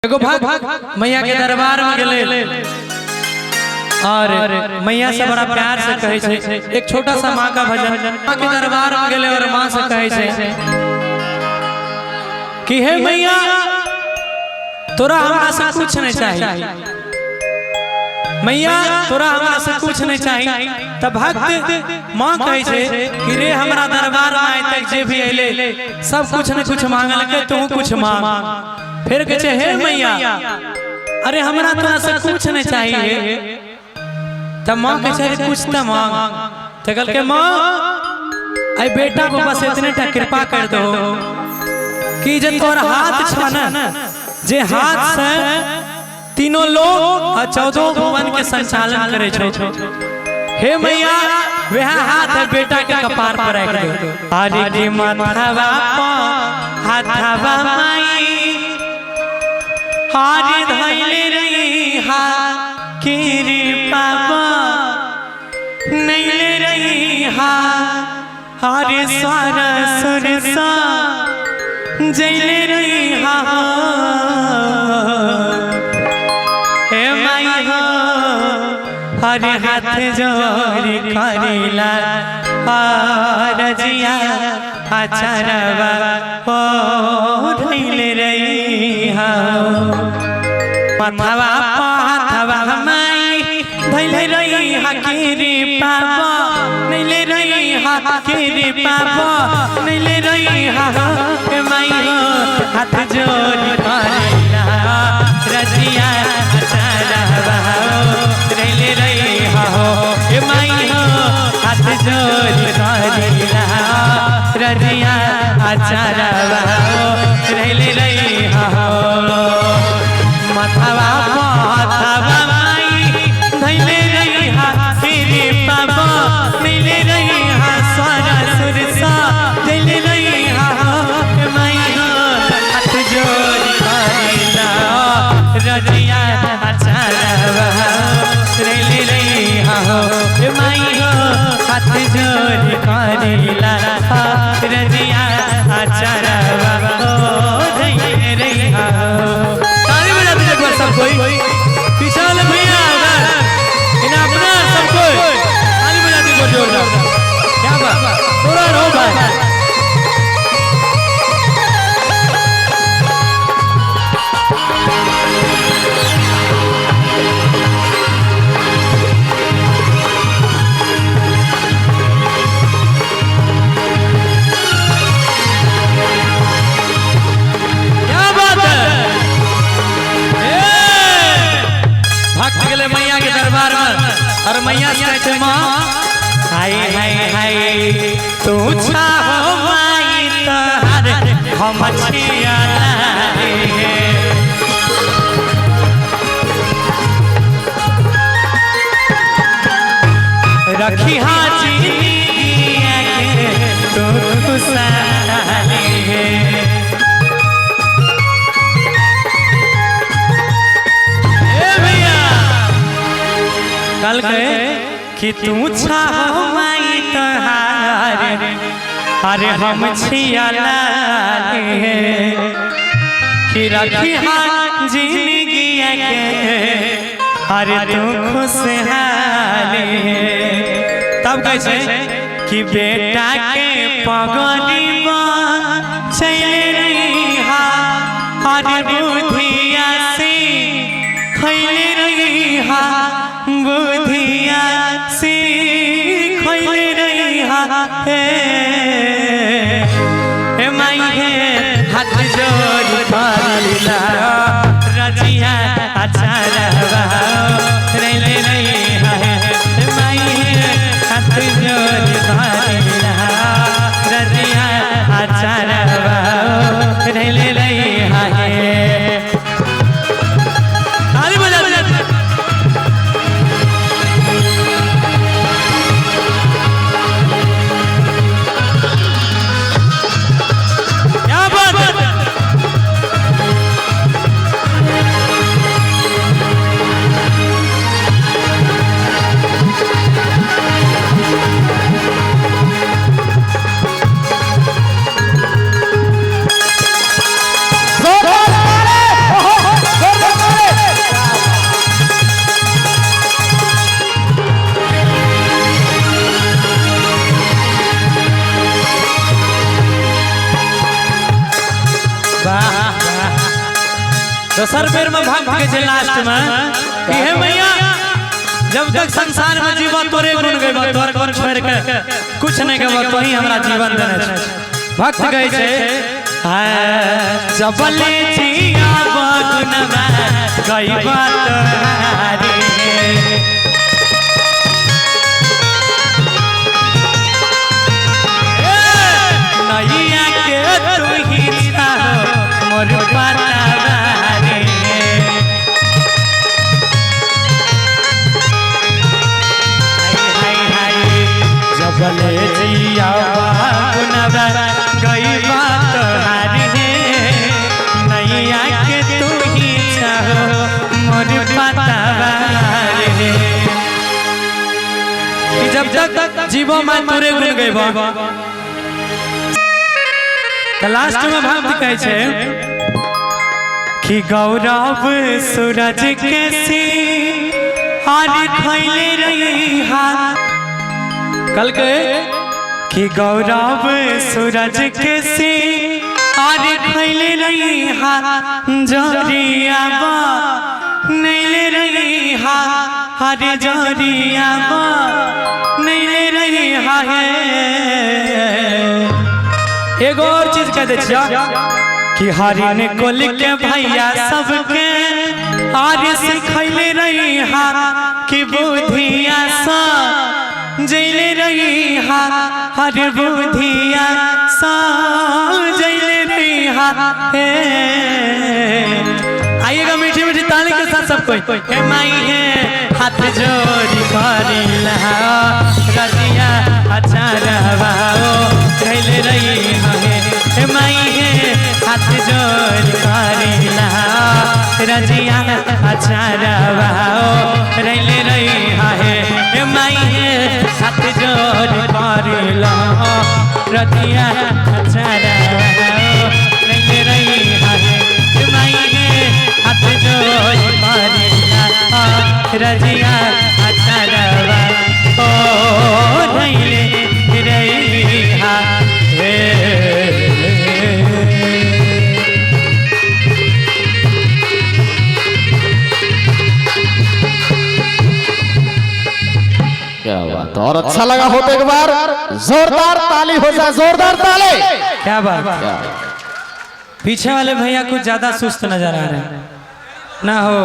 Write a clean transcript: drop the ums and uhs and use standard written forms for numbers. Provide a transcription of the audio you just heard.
एगो भक्त मैया के दरबार में गेले और मैया से बड़ा प्यार से कहे छे, एक छोटा सा माँ का भजन। माँ के दरबार में गेले और माँ से कहे छे कि हे मैया, तोरा हमरा से कुछ नहीं चाहिए, मैया तोरा हमरा से कुछ नहीं चाहिए। तब भक्त माँ कहे छे कि रे हमरा दरबार में आए तक जे भी अले सब कुछ न कुछ मांगल के तू कुछ मांग। फिर कहे छे हे मैया, अरे हमरा तोरा से कुछ नहीं चाहिए। तब माँ कहे छे कुछ तो मांग। तो कहल के माँ, आई बेटा को बस इतने टा कृपा कर दो कि जे तोर हाथ छ न, जे हाथ से तीनों लोग और 14 भुवन के संचालन करे छो, हे मैया वह हाथ है बेटा के कपार पर रख दो। अरे की माथावा हाथावा माई हारी धैले रही हा कृपा नैले रही हा हरे सारा सुरसा जैले रही हा। हे माई हो हरे हाथ जोरी करेला रजिया आचरवा ओ धैले रही हा। माथावा हाथावा माई धैले रही हा कृपा नैले रही हा कृपा नैले रही हा। हे माई हो हाथ जोरी करेला रजिया आचरवा धैले रही हा। हे माई हो हाथ जोरी करेला रजिया आचरवा धैले रही हा। माथावा माथावा माई धैले रही हा कृपा नैले रही हा सारा सुरसा धैले रही हा। माई हो हाथ जोड़ी करेला रजिया आचरवा धैले रही हा। माई हो हाथ जोड़ी करेला रजिया आचरवा धैले रही हा। सब कोई पीछे वाले भैया इन्हें अपना सब कोई ताली बजा दी जोरदार। क्या बात, थोड़ा रहो भाई। क्या बात है। भक्त गेले मैया के दरबार में और मैया से कहे माँ हाय हाय हाय तू छाहो माई तोहार हम छिया लागे। रखी हाजी के तू खुशहाली है। कल कहे कि तू छाहो माई तोहार अरे हम छिया लागे कि रखी हाँ जिंदगी के अरे तू खुशहाली। तब कैसे कि बेटा के पगड़ी चले रही हा अरे बुधिया से खैले रही हा बुधिया से खैले रही हा। हे माई हे हाथ जोड़ी करेला रजिया आचरवा धैले रही हा। हे माई हे हाथ जोड़ी करेला रजिया आचरवा धैले रही हा। दोसर बेर में भक्त के छै लास्ट में कि हे मैया, जब तक संसार में जीवा तोरे गुण गइबा, तोर गुण छोड़ के कुछ नहीं गइबा, तो ही हमरा जीवन देने छै। भक्त कहै छै जबले जिया गुणवा गइबा तोहारी। नैया के तू ही चाहो मोर पतावारी। हाय हाय, जबले जिया गुणवा गइबा तोहारी, नैया के तू ही चाहो मोर पतावारी। कि जब तक जीवो में तोरे गुण गइबा। त लास्ट में भक्त कहै छै कि गौरव सूरज के सी आर खैले रही हाथ। कल के कि गौरव सूरज के सी आर खैले रही हाथ, जरिया बा नैले रही हाथ, हरे जरिया बा नैले रही हा। एगो और चीज कह दे छिया कि हरिन कुल के भैया सबके आर सिखैले रही हा, कि बुधिया सा जैले रही हा, हर बुधिया सा जैले रही हा। हे आइएगा मीठी मीठी ताली के साथ सब कोई। हे माई हे हाथ जोड़ी करी रजिया अच्छा रहो धैले रही हे। हे माई हे हाथ जोड़ी करी रजिया अच्छा रहो रैले रही हे। हे माई हे हाथ जोड़ी करी रजिया अच्छा रहो रैले रही हे। हे माई हे हाथ जोड़ी करी रजिया अच्छा रहो रैले रही हे। क्या बात। और अच्छा लगा हो तो एक बार जोरदार ताली हो जाए, जोरदार ताली। क्या बात। क्या पीछे वाले भैया कुछ ज्यादा सुस्त नजर आ रहे हैं ना हो।